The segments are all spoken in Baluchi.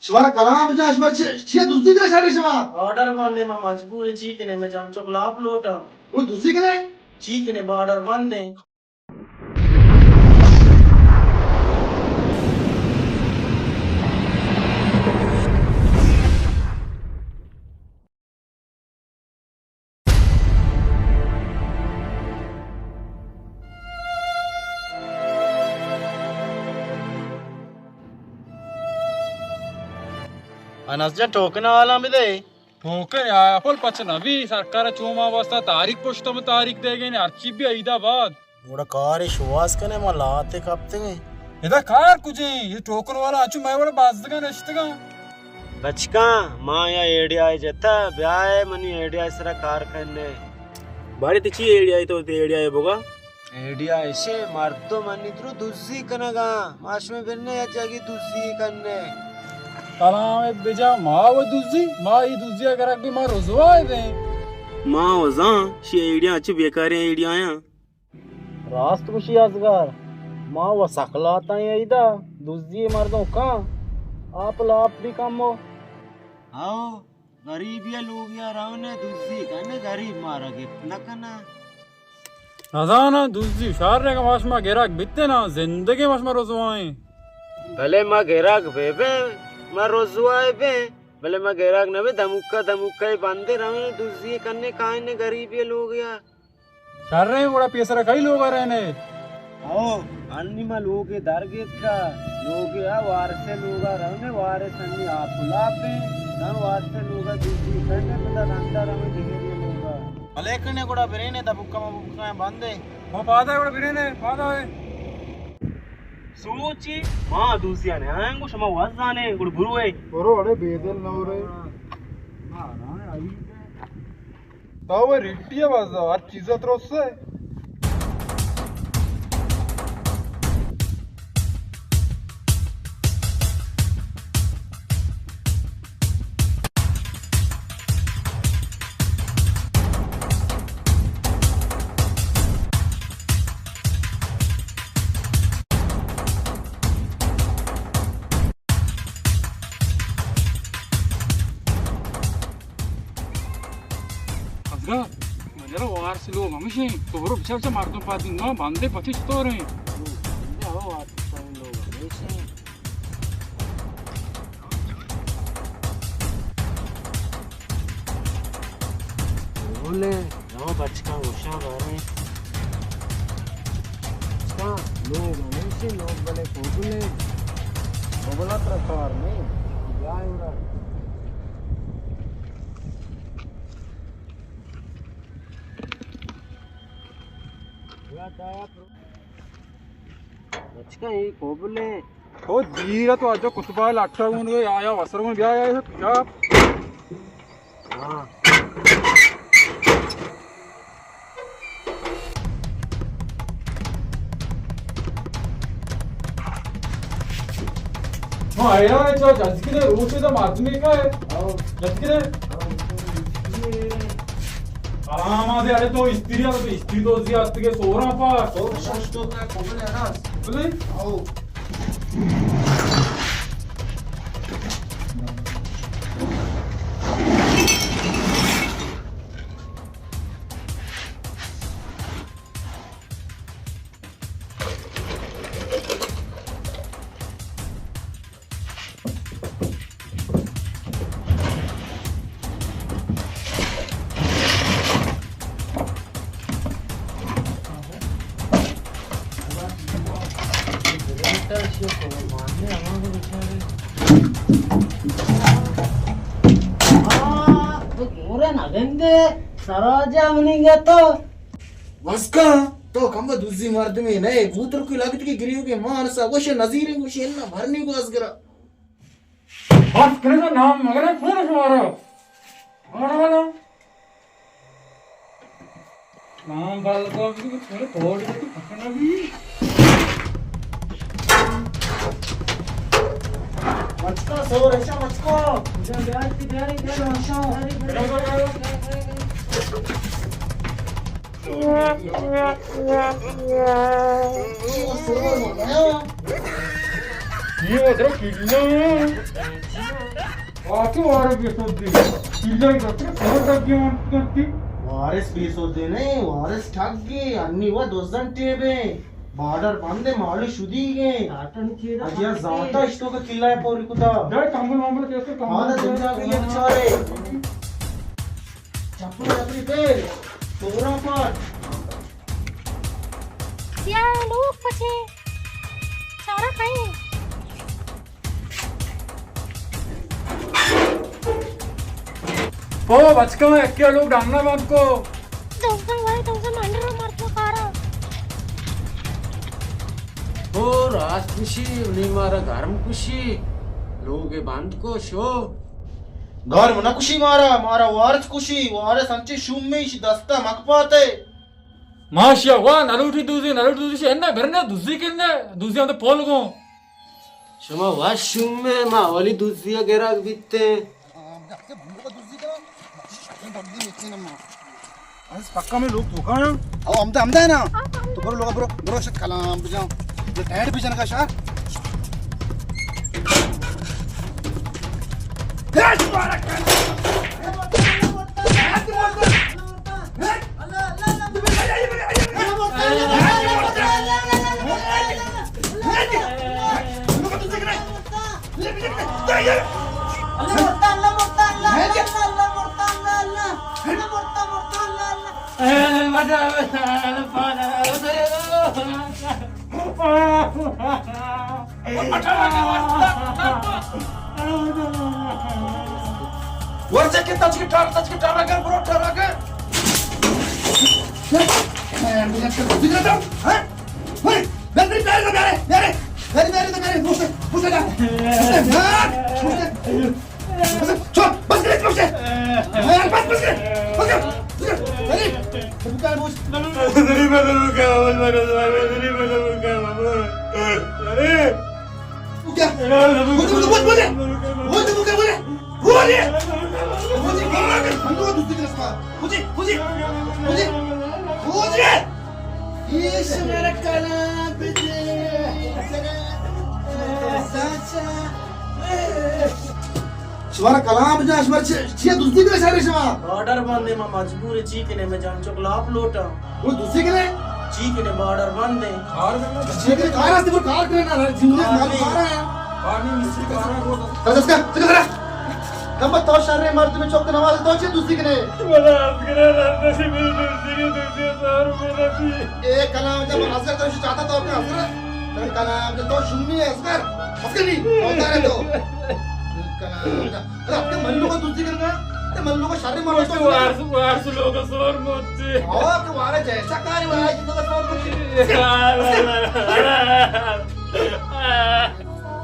شمارا کلام بجا، شما چی، چی دزی کرے شرے شما؟ آرڈر بندے، ما مجبور چی کنے، میں جام چوک لاپ لوٹا۔ وہ دزی کرے؟ چی کنے، با آرڈر بندے۔ انس جان، ٹوکن حوالاں بدے۔ ٹوکن یا اپل پچ نہ بی، سرکار چو ما واسطہ تاریخ پشت میں تاریخ دے گئے نے، ہرچی بھی عیدا بعد۔ گڑا کارے شواز کنے، ما لاتے کپتگیں۔ ادا کار کجیں؟ یہ ٹوکن والا اچو میں وڑا بازدگاں نشتگاں۔ بچکاں، ما یا ایڈیا جتا، بیائے منی ایڈیا سرا کار کرنے۔ بارے تی چی ایڈیا تو تی ایڈیا بگا؟ ایڈیا ایشے، مردم انی درو دزی کنگا، ما شمے بننے یا جاگی دزی کننے۔ کلام بجا، ما و دزی، ما ای دزی اگر اگ بھی ما رزوائے بیں۔ ما و زان، شی ایڈیا اچو بیکاریں ایڈیا آیاں۔ راست گوشی ازگار، ما و سکلاتاں ایدا، دزی مردم کاں، آپ لاپ بھی کم ہو۔ ہاؤ، غریبی لوگیا رونے دزی کنے، غریب مارا گپت نہ کنا۔ نزاناں دزی شر کہ ما شما گراک بیتے نا، زندگی ما شما رزوائیں۔ بلے ما گراک بے بے، ما رزوائے بے، بلے ما گراک نہ بے، دموکا دموکا بندے رونے دزی کنے کائنے غریبی لوگیا۔ شریں، گڑا پیسرا کئی لوگا رہنے؟ او، انی ما لوگے در گیتکا، لوگے آ وارسے لوگا رہنے، وارس انی آپ لاپیں، نہ وارسے لوگا دوسری کرنے، پدا رندا رہنے دگرے لوگا۔ بلے کنے گڑا برینے، دا بکا ما بکا بندے۔ ما پادا گڑا برینے، پادا ہے۔ سوچی، ما دوسیا نے آنگو شما وزانے، گڑا برو ہے۔ برو، اڑے بے دل نہ ہو رہے۔ تو وہ ریٹی ہے بس، ہر چیز ترس ہے۔ ازگار، مجرا وارس لوگ ہمیشیں، تو برو بچار چا مردم پادین، ما بندے پچے چطور ہیں؟ بندے ہوا وارس لوگ ہمیشیں۔ بولے، نو بچکاں گوشاں باریں۔ بچکاں، لوگ ہمیشی لوگ بلے کوبلے۔ کوبلا ترا کار نہیں۔ جائے اڑا۔ بچکاں، یہ کوبلے۔ او دیر تو اجو کتبہ لٹا گون گئے، آیا وسر گون بیا، آیا، بیا۔ ہاں۔ ہاں، آیا، چا جذکی دے روچے دا مردمی کا ہے؟ ہاں۔ جذکی دے؟ ہاں۔ آرام آ دے، ارے تو استری آ، تو استری تو زیاد کے سورا پا۔ تو شش تو کا کوبلے نا۔ بلے؟ آؤ۔ آ، تو گورے نہ گندے، سراجا منی گتو۔ بس کن، تو کمبا دزی مردمے نئے، بوتر کوئی لگت کے گریو کے مان سا، وش نظیریں گوشی انا بھرنی کو ازگرا۔ بس کرے تو نام مگرے فون شمارا۔ آڑا والا۔ نام بال کو بھی تو تھوڑے توڑ دے تو پکڑنا بھی۔ مچکا سو رشا مچکا۔ جا بیار کی بیار کی بیار رشا۔ یہ ادھر کیڑی ہے۔ آتی وارث بے سودی۔ چیزاں گتر کور دگی من کنتی۔ وارث بے سودی نہیں، وارث ٹھگ گے، انی و دوزن ٹیبے۔ بارڈر بند ہے، مالی شدی گے۔ اجیا زانتا اشتو کا کلا ہے پوری کتا۔ جائے کمبل ممبل کیسے کمبل ہاں، نا دنیا کے یہ بیچارے۔ چپل چپلی پیر، پورا پاٹ۔ سیاہ لوگ پچے۔ چارہ کھائیں۔ او بچکاں، یکے لوگ ڈنگا بند کو۔ دوزن وای، دوزن انڈر مرد کارا۔ او راست کشی، نی مارا گرم کشی۔ لوگ بند کو شو۔ گرم نہ کشی مارا، مارا وارث کشی، وارث انچے شوم میں اسی دستا مک پاتے۔ ما شیا وا نلوٹی دوزی، نلوٹی دوزی شی، انہ برنے دوزی کنے، دوزی ہم تو پول گوں۔ شما وش شومے، ما اولی دزی ء گرگ بیتیں۔ بس پکا میں لوگ توکا نا۔ او ہمدا، ہمدا ہے نا۔ تو برو لوگ، برو، برو شت کلام بجان۔ جو ٹائٹ بجان کا شار۔ ورجہ کے تچ کے ٹر، تچ کے ٹر اگر برو، ٹر اگر۔ ہاں؟ بہتری پیارے تو پیارے، پیارے، پیارے، پیارے تو پیارے، پوچھتے، پوچھتے جا۔ پوچھتے، پوچھتے۔ بس، چھوڑ، بس کرے، بس کرے۔ ہاں، بس، بس کرے، بس کرے، بس کرے۔ ارے، تو کیا بوجھ؟ ارے۔ بوجھ، بوجھ، بوجھ، بوجھ۔ بوجھ، بوجھ، بوجھ۔ بوجھ، بوجھ، بوجھ۔ بوجھ، بوجھ، بوجھ۔ بوجھ، بوجھ، بوجھ۔ بوجھ، بوجھ۔ ایش میرا کلام بجے۔ شمارا کلام جا، شمارا چی، چی دزی کنے شہر شما؟ بارڈر بندے، ما مجبور چی کنے، میں جان چوک لاپ لوٹا۔ وہ دزی کنے؟ چی کنے بارڈر بندے۔ چی کنے کار است، وہ کار کنے نا، جنگل مال کار ہے۔ کار نہیں، مستری کار ہے، وہ تو۔ بس اس کا، چکا کرا۔ ہم تو شر مردم چوک نماز تو چی دزی کنے؟ بلا اصغر رب سے میری دزی، دزی سارو میرا بھی۔ اے کلام جب اصغر تو چاہتا تو کیا اصغر؟ کلام جب تو شمی ہے اصغر۔ اصغر نہیں، ہوتا ہے تو۔ کلام جب، ارے اپنے من لوگوں دزی کرنا، تے من لوگوں شر مردم تو وارس، وارس لوگ سور موتی۔ ہاں، تو وارا جیسا کاری وارا جتنا سور موتی۔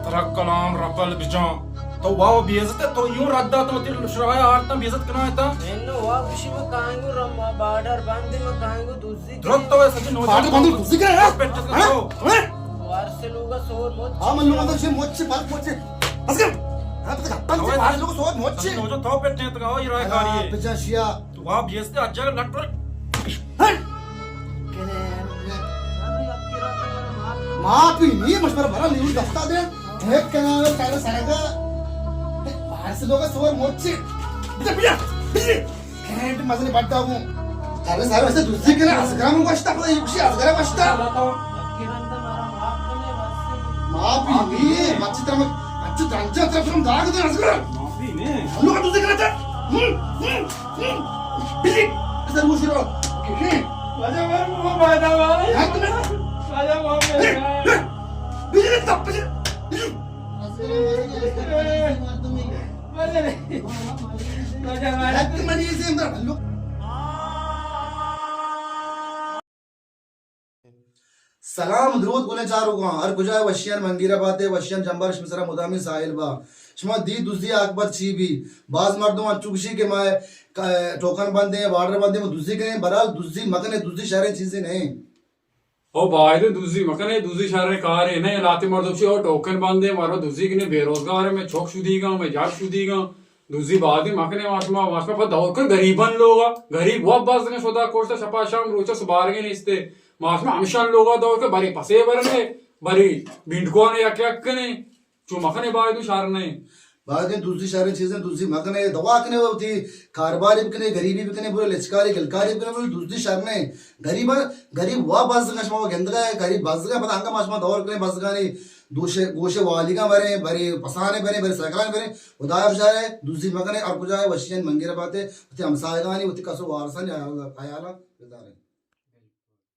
ترا کلام رپل بجان۔ تو واو بے عزت ہے، تو یوں رد دات، تو تیر شرایا آرتا بے عزت کنا ہے تا۔ اینو وا گوشی ما کائنگو رما بارڈر بندے، ما کائنگو دزی درست تو ہے سچی نوجوان۔ بارڈر بندے دزی کرے نا؟ پیٹ چکا ہاں؟ تو۔ ہاں؟ وارس لوگا سور موت۔ ہاں، من لوگا تو چھ موت چھ بات موت چھ۔ بس کر۔ ہاں، تو ہپن چھ بارڈر لوگا سور موت چھ۔ نوجوان تو پیٹ چکا ہو، یہ رائے کاری ہے۔ بجا شیا۔ تو واو بے عزت ہے، اجا لٹ پر۔ ہٹ۔ معافی نہیں، مشورہ بھرا لیو دستا دے۔ ایک کنا سارے سرگا۔ وارس لوگا سور موت چھ۔ بجا، بجا، بجا۔ کینٹ مزنی بڈا گوں۔ ارے سر، ویسے دزی کنے، اصغر من گوشتا، پدا یہ کشی اصغر گوشتا۔ معافی نہیں، مچی ترم، اچھا درنجا ترم ترم داغ دے اصغر۔ معافی نہیں۔ ہم لوگ دزی کنے تھا۔ ہم، ہم، ہم۔ بجی، سر وہ شروع۔ کیوں؟ واجہ وہ، وہ بایدہ والے۔ ہاں، تمہیں۔ واجہ وہ، اے، اے، بجی، تب بجی، بجی۔ سلام درود گلیں چاروکاں، ہر کجا وشیان منگیرا باتے، وشیان جمبر شمے سرا مدامی ساحل با۔ شما دی دزی آکبت چی بی؟ باز مردم انچو گشی کہ ما ٹوکن بندیں، بارڈر بندیں، ما دزی کنیں، بہرحال دزی مکنے، دزی شریں چیزے نہیں۔ او بایدیں دزی مکنے، دزی شریں کارے نہ، لہتے مردم چی او ٹوکن بندے، مارا دزی کنے، بے روزگار میں چوک شدیگاں، میں جاگ شدیگاں، دزی بایدیں مکنے، ما شما، ما شما پہ دور کن غریبن لوگا، غریب و بزگن شدا کشتا، شپا شام روچا سبارگے نیستے، ما شما ہمشان لوگا دور کن، بری پسے برنے، بری بینڈکوان یک یک کنے، چو مکنے بایدیں شر نہیں۔ باید انت دزی شریں چیزیں، دزی مکنے، دوا کنے، وتی کاروباری بکنے، غریبی بکنے، برے لچکاری گلکاری بکنے، برے دزی شریں۔ غریب، غریب وا بزگاں، شما گندگا ہے، غریب بزگاں، پدا انگا ما شما دور کنے بزگانی دوشے، گوشے والیگاں بریں، برے پسانے بریں، برے سائیکلان بریں، خدا بچارے دزی مکنے، ہر کجا ہے وشیان منگیر باتے، وتی ہمسایگانی، وتی کسو وارسانی خیالا بداریں۔